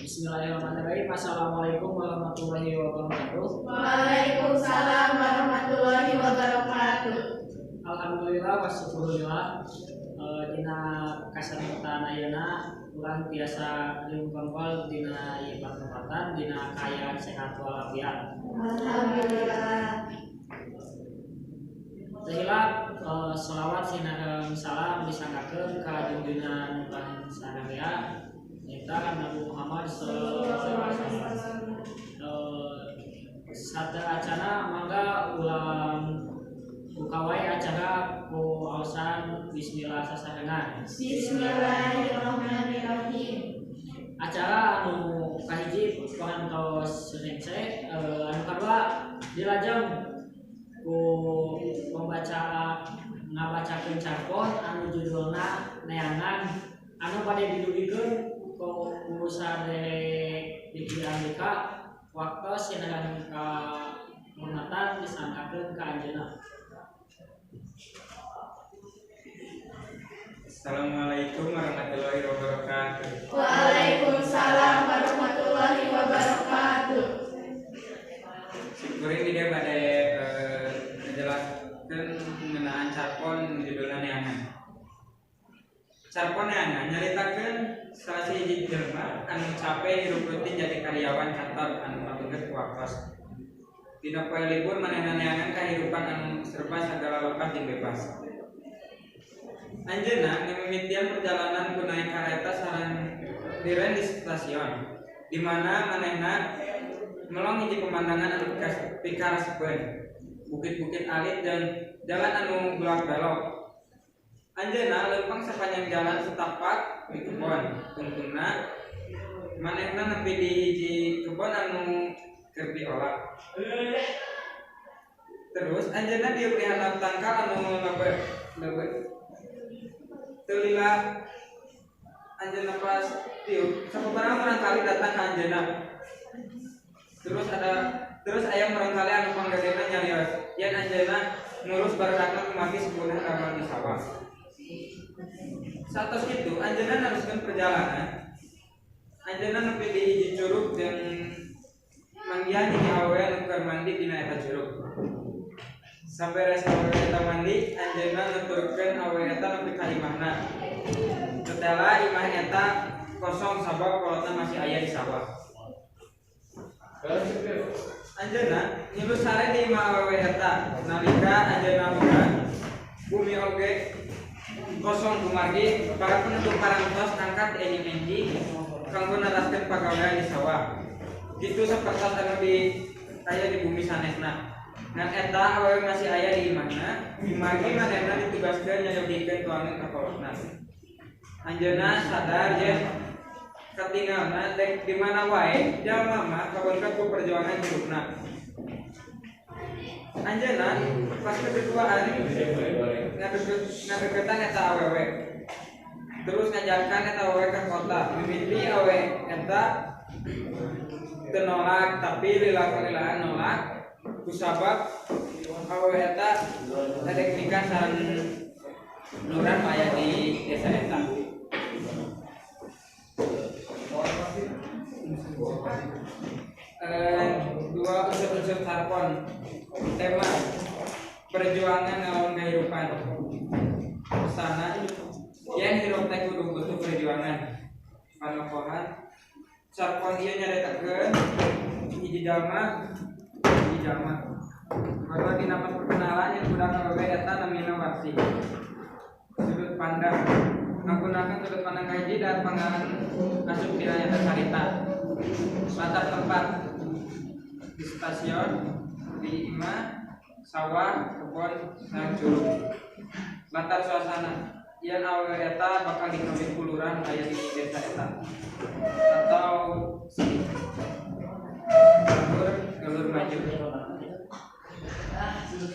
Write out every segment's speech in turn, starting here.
Bismillahirrahmanirrahim. Assalamualaikum warahmatullahi wabarakatuh. Waalaikumsalam warahmatullahi wabarakatuh. Alhamdulillah wa syukurillah. Dina kasempatan ayeuna urang tiasa lingkongkol dina ieu patempatan dina kaayaan sehat walafiat. Alhamdulillah. Teu hilap sholawat sinareng salam disanggakeun ka junjungan sadaya nyaeta Nabi Muhammad sallallahu alaihi wasallam. Sateuacana mangga ulang buka wae acara ku aosan bismillah sasarengan. Bismillahirrahmanirrahim. Acara anu kahiji parantos rence, anu kadua dilajeng ku pembaca ngabacakeun carpon anu judulna Neangan anu bade didugikeun ku saderek Diki Andika waktos sinareng kahormatan disanggakeun ka anjeunna. Assalamualaikum warahmatullahi wabarakatuh. Waalaikumsalam warahmatullahi wabarakatuh. Syukurin dia pada menjelaskan mengenaan carpon judulnya Neangan. Carpon Neangan nyaritakeun salah sahiji jelema anu capek hirup rutin jadi karyawan kantor anu kabeungkeut ku waktos. Dina poe libur manehna neangan kahirupan anu serba sagala lepas jeung bebas. Anjeunna ngamimitian perjalanan ku naek kareta sareng liren di stasiun, di mana manehna melong hiji pemandangan anu pikaresepeun, bukit-bukit alit dan jalan anu belok-belok. Anjeunna leumpang sepanjang jalan setapak di kebon. Tungtungna manehna nepi di hiji kebon anu keur diolah. Terus anjeunna diuk di handap tangkal anu leubeut. Teu lila anjeunna pas diuk, sababaraha murangkali datang ka anjeunna. Terus aya murangkali anu panggedena nyarios yen anjeunna ngurus barudak kumargi sebulan damel di sawah. Satos kitu anjeunna neruskeun perjalanan. Anjeunna nepi di hiji curug jeung manggihan hiji awewe anu keur mandi dina eta curug. Saberes awewe eta mandi, anjeunna nuturkeun awewe eta nepi ka imahna. Tetela imah eta kosong sabab kolotna masih aya di sawah. Anjeunna ngilu sare di imah awewe eta. Nalika anjeunna buka, bumi oge kosong kumargi para penutup parantos angkat enjing-enjing kanggo neraskeun pagawean di sawah. Kitu sapertos anu di aya di bumi sanesna. Ngan eta awewe masih aya di imahna, kumargi manehna ditugaskeun nyayogikeun tuangan ka kolotna. Anjeunna sadar yen katingalna dek di mana wae jalma mah kabeungkeut ku perjuangan hirupna. Anjeunna pas keduaan ngadeukeutan eta awewe. Terus ngajarkan eta awewe ka kota. Mimiti awewe eta teu nolak tapi lila-lilaan nolak kusabab awewe eta edek nikah sareng lurah nu aya di desa eta. Dua unsur-unsur carpon. Tema perjuangan ngelawan kehidupan. Pesana yen hirup teh kudu butuh perjuangan. Panokohan carpon ieu nyaritakeun hiji jalma hiji jalma. Baru dina pas perkenalan yen budak awewe eta namina Warsi. Sudut pandang menggunakan sudut pandang kahiji dan pangaran asup dina nyata carita. Latar tempat di stasiun, di imah, sawah, kebon, sareng curug. Latar suasana yen awewe eta bakal dikawin ku lurah aya di desa eta atau galur maju.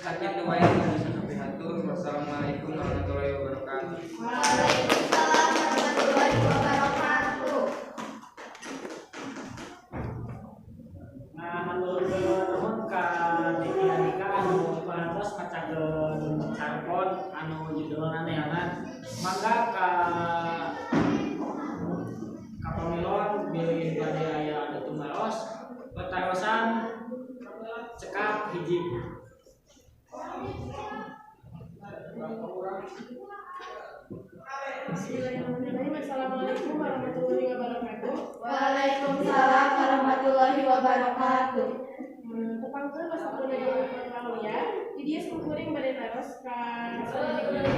Sakitu wae nu bisa kapihatur. Wassalamualaikum warahmatullahi wabarakatuh. Waalaikumsalam warahmatullahi wabarakatuh. Nah, hatur nuhun ka Diki Andika anu parantos macakeun carpon anu judulna Neangan. Mangga ka pamilon bilih bade wabarakatuh. Tepangkeun wasapuna jeung Aulia. Di dieu simkuring bade naros ka sadaya.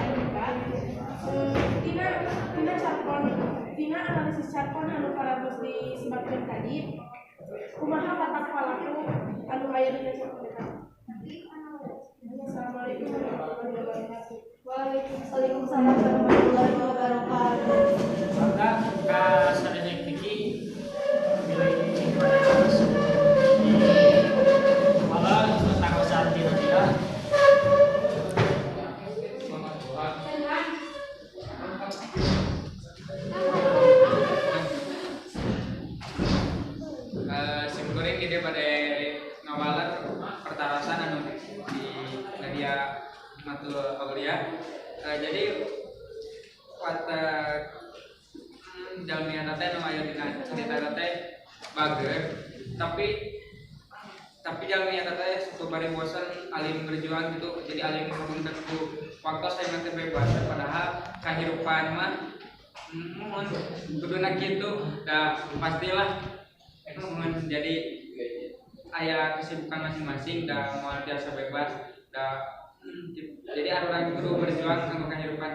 Tina tina carpon, tina analisis carpon anu parantos disebatkeun tadi, kumaha watak palaku anu aya dina carpon eta? Assalamualaikum warahmatullahi wabarakatuh. Waalaikumsalam warahmatullahi wabarakatuh. Mangga ka sadaya Diki bilih parantos di malah patarosan dina dia. Simkuring ide pada ngawaler pertarasan anu di Nadia Matul Aulia. Jadi watak jalmiana teh nu aya dina carita teh bager, tapi jalmiana teh suka bari bosen alim berjuang gitu, jadi alim ngapunten ku waktu saya teh bebas, padahal kahirupan mah mohon kuduna kitu da pastilah mohon jadi aya kesibukan masing-masing da moal biasa bebas da jadi arurang kudu berjuang kanggo kahirupan.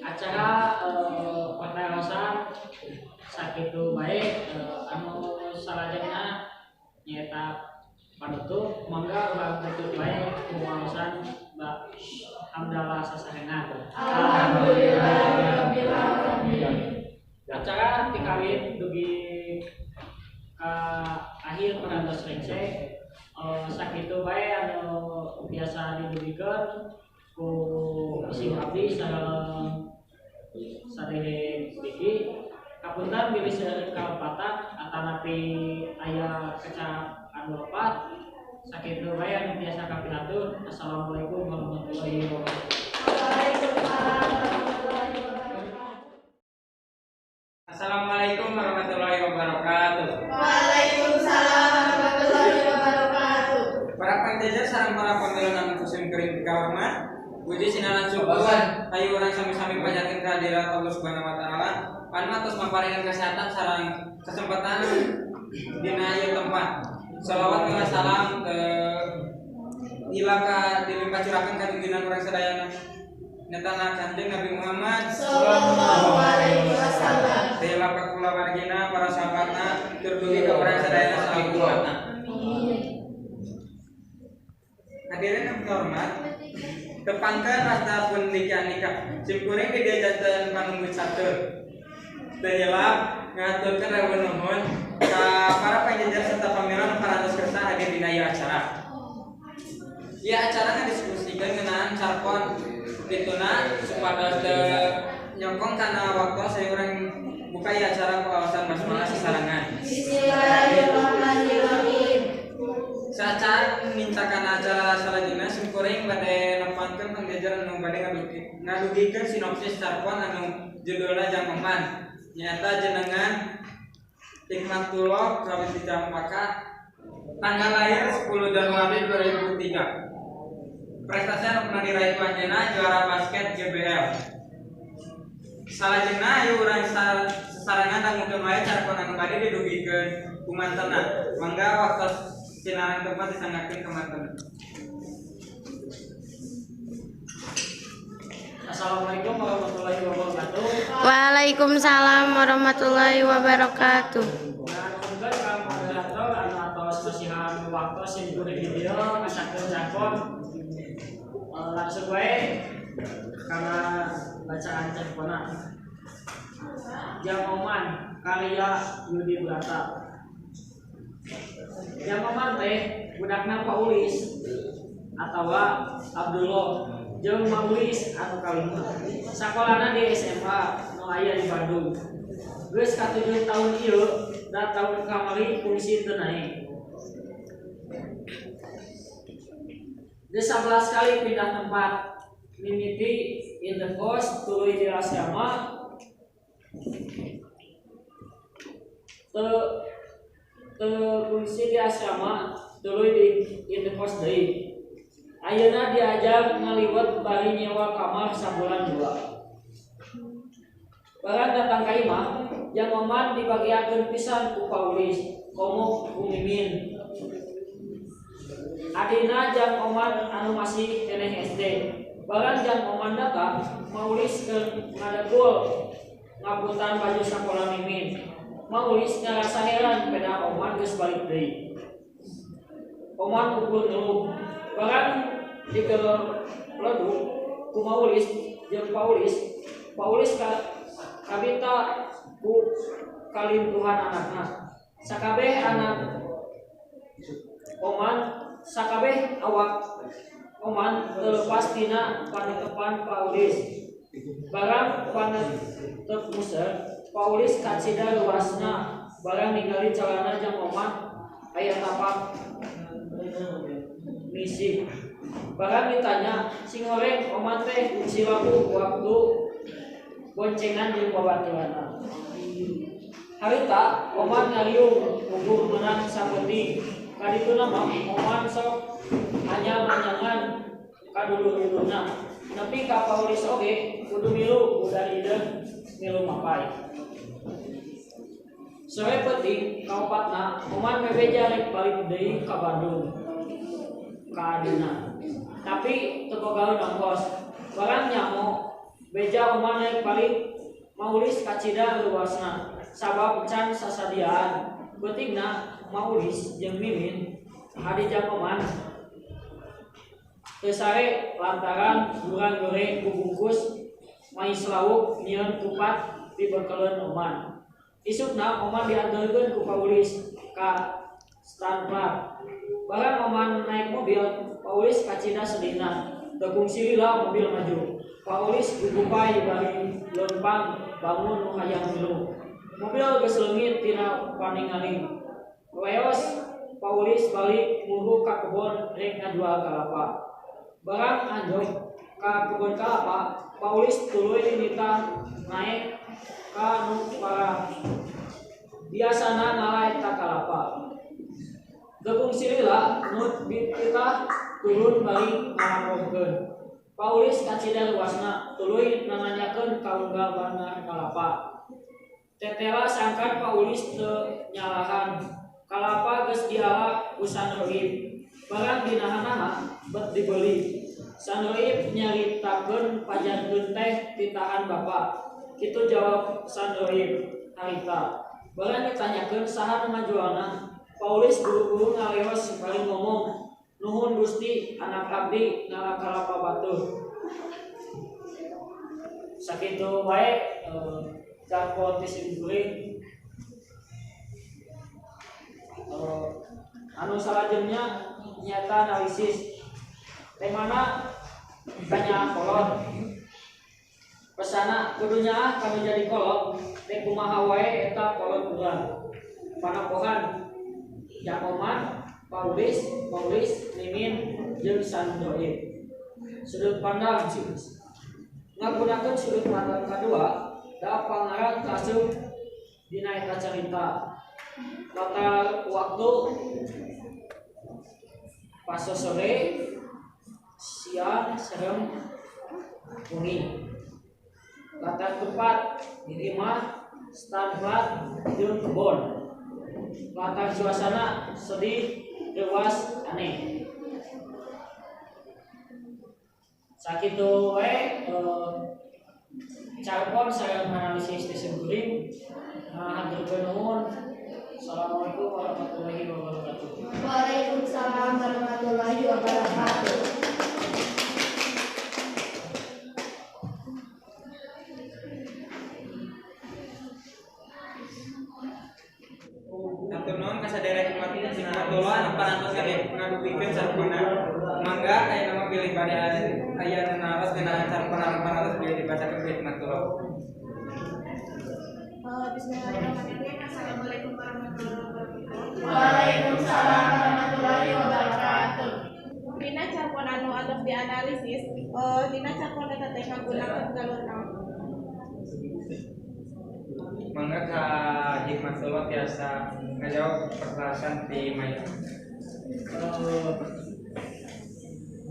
Acara patarosan sakitu bae anu salajengna nyaeta panutup, mangga urang tutup bae ku waosan Mbak Hamdalah sasarengan. Alhamdulillahirabbil alamin. Acara tikawin dugi ka akhir parantos rengse. Sakitu bae anu biasa didugikeun ku sim abdi sareng sadaya Diki. Kapunten bilih seueur kalepatan atanapi aya kecap anu lepat. Sakitu bae anu biasa kapihatur. Assalamualaikum warahmatullahi wabarakatuh. Waalaikumsalam warahmatullahi wabarakatuh. Assalamualaikum warahmatullahi wabarakatuh. Waalaikumsalam warahmatullahi wabarakatuh. Para panjajar sareng para pamilon anu kusim kuring pikahormat, puji sinalan syukur hayu urang sami-sami panjatkeun kehadirat Allah Subhanahu wa taala anu atos maparingan kesehatan sareng kesempatan dina ieu tempat. Salawat jeung salam ke ilaka dilimpah curahkeun ka junjungan urang sadayana nyatana Kanjeng Nabi Muhammad sallallahu alaihi wasallam. Teh ka kulawargina, para sahabatna, tur dugi ka urang sadayana salaku umatna. Hadirin yang terhormat, tepangkeun wasta pun nikah nikah. Simkuring di dieu janten panunggu catur. Teu hilap ngaturkeun rewu nuhun ka para panjajar serta pamiran parantos kersa hadir dina ieu acara. Ieu acara ngadiskusikeun ngeunaan carpon dituna supados teu nyongkong kana waktu saya urang buka ieu acara ku kawasan basmalah sasarengan. Bismillahirrahmanirrahim. Saat nincakan acara salajengna simkuring bade nepangkeun pangjajar anu bade ngadugikeun sinopsis carpon anu judulna Jangkoman. Nyata jenengan Hikmatullah kawit di Campaka, tanggal lahir 10 Januari 2003. Prestasi anu pernah diraih ku anjeunna juara basket GBL. Salajengna ayo urang sasarengan dangukeun wae carpon anu bade didugikeun ku mantena. Mangga waktu sinaran tempat disanggakeun ka mantena. Assalamualaikum warahmatullahi wabarakatuh. Waalaikumsalam warahmatullahi wabarakatuh. Nah, nuhunkeun ka moderator anu atos masihan waktu simkuring di dieu ngasakeun carpon. Langsung wae kana bacaan carponna. Jamoman karya Yudi Brata. Jamoman teh budakna Pak Ulis atawa Abdullah jeung Maulis anu kalima. Sakolana di SMA nu aya di Bandung. Geus katujuh taun ieu da taun kamari fungsi teu naek. Geus 11 kali pindah tempat, mimiti in the post tuluy di asrama teu teu fungsi di asrama tuluy di in the post deui. Ayeuna diajar ngaliwet bari nyewa kamar sabulan dua. Barang datang ka imah, Jang Oman dibagiakeun pisan ku Paulis, komo ku Mimin. Adina Jang Oman anu masih keneh SD. Barang Jang Oman datang, Maulis keur ngadegul ngabutan baju sakola Mimin. Maulis ngarasa heran peda Oman geus balik deui. Oman ukur ngeluh. Barang digeledug ku Maulis jeung Paulis, Paulis kabita ku kalimpuhan anakna. Sakabeh anak Oman, sakabeh awak Oman terlepas tina panetepan Paulis. Barang panetep muser, Paulis kacida luasna. Barang ningali calana Jang Oman aya tapak misi. Barang ditanya, sing horeng Oman teh silaku waktu boncengan jeung babaturanna. Harita Oman ngariung ukur menang sapeuting. Kadituna mah Oman sok anyang-anyangan ka dulur-dulurna. Nepi ka Paulis oge kudu milu udah hideung milu mapay. Sore peuting kaopatna Oman bebeja rek balik deui ka Bandung ka adina. Tapi teu bogaeun ongkos. Barang nyaho beja Oman rek balik, Maulis kacida luasna sabab can sasadiaan. Peutingna Maulis jeung Mimin adi Jang Oman teu sare lantaran gurang gore bubungkus mais lauk nyieun kupat dibekeleun Oman. Isukna Oman dianterkeun ku Paulis ka Stanford. Barang Oman naik mobil, Paulis kacida sedihna. Teu kungsi lila mobil maju. Paulis gugupay bari leumpang bangun nu hayang milu. Mobil geus leungit tina paningali. Leos Paulis balik muru ka kebon rek ngajual kalapa. Barang anjog ka kebon kalapa, Paulis tuluy nitah naek ka nu parah. Biasana ngala eta kalapa. Teu kungsi lila nu dititah turun bari ngalakohkeun. Paulis kacida luasna tuluy nananyakeun ka unggal bandar kalapa. Tetela sangkan Paulis teu nyalahan. Kalapa geus diala ku Sanroib. Barang dinahan-naha bet dibeli. Sanroib nyaritakeun pajarkeun teh titahan bapa. Kitu jawab Sanroib harita. Barang ditanyakeun saha nu ngajualna, Paulis buru-buru ngaleos bari ngomong, "Nuhun Gusti, anak abdi ngala kalapa batur." Sakitu wae carpon ti simkuring. Anu salajengna nyata analisis temana tanya kolot. Pesana kudu nyaah kanu jadi kolot teh kumaha wae eta kolot urang. Panapohan Jang Oman, Paulis, Paulis, Mimin, jeung Sandoib. Sudut pandang ngagunakeun sudut pandang kadua da pangarang kaasup dina eta carita. Latar waktu paso sore, siang, serem, wengi. Latar tempat di imah, Stanford, jeung kebon. Latar suasana sedih, dewasa, aneh. Sakitu wae carpon sareng analisis ti simkuring. Hatur nuhun. Assalamualaikum warahmatullahi wabarakatuh. Waalaikumsalam warahmatullahi wabarakatuh. Hatur nuhun ka sadaya hikmatullah anu parantos ngadugikeun carponna. Mangga aya nama pilih bade aya nu naros ngeunaan carponna anu parantos bilih dibacakeun ku hikmatullah. Bismillahirrahmanirrahim. Assalamualaikum warahmatullahi wabarakatuh. Waalaikumsalam warahmatullahi wabarakatuh. Dina carpon anu atos dianalisis, dina carpon eta teh ngagunakeun galur naon? Mangga ka hikmatullah tiasa ngajawab pertasan di maya.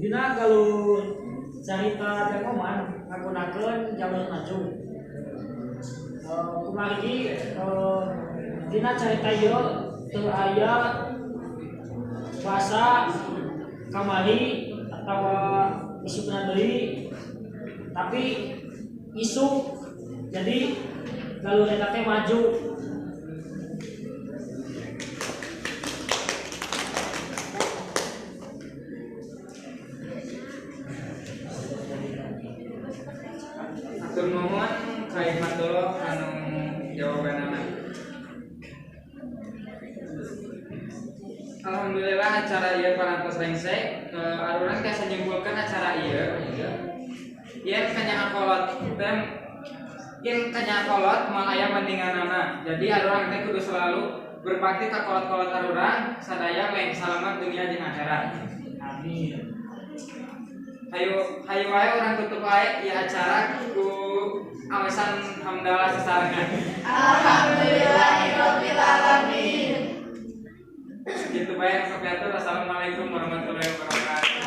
Dina galur carita Jang Oman ngagunakeun jalur maju. Kumargi dina carita ieu teu aya basa kamari atawa isukna deui, tapi isuk jadi galur eta teh maju. Hatur nuhun ka Hikmatullah anu jawabanana. Alhamdulillah acara ieu parantos rengse. Arurang tiasa nyimpulkeun acara ieu. Yen kanyaah kolot teh yen kanyaah kolot moal aya bandinganana. Jadi arurang teh kudu selalu berbakti ka kolot-kolot arurang sadaya meh salamet dunia jeung akhirat. Amin. Hayu hayu wae urang tutup wae ieu acara ku awesan hamdalah sasarengan. Alhamdulillahirabbil alamin. Segitu bae nu kapihatur. Assalamualaikum warahmatullahi wabarakatuh.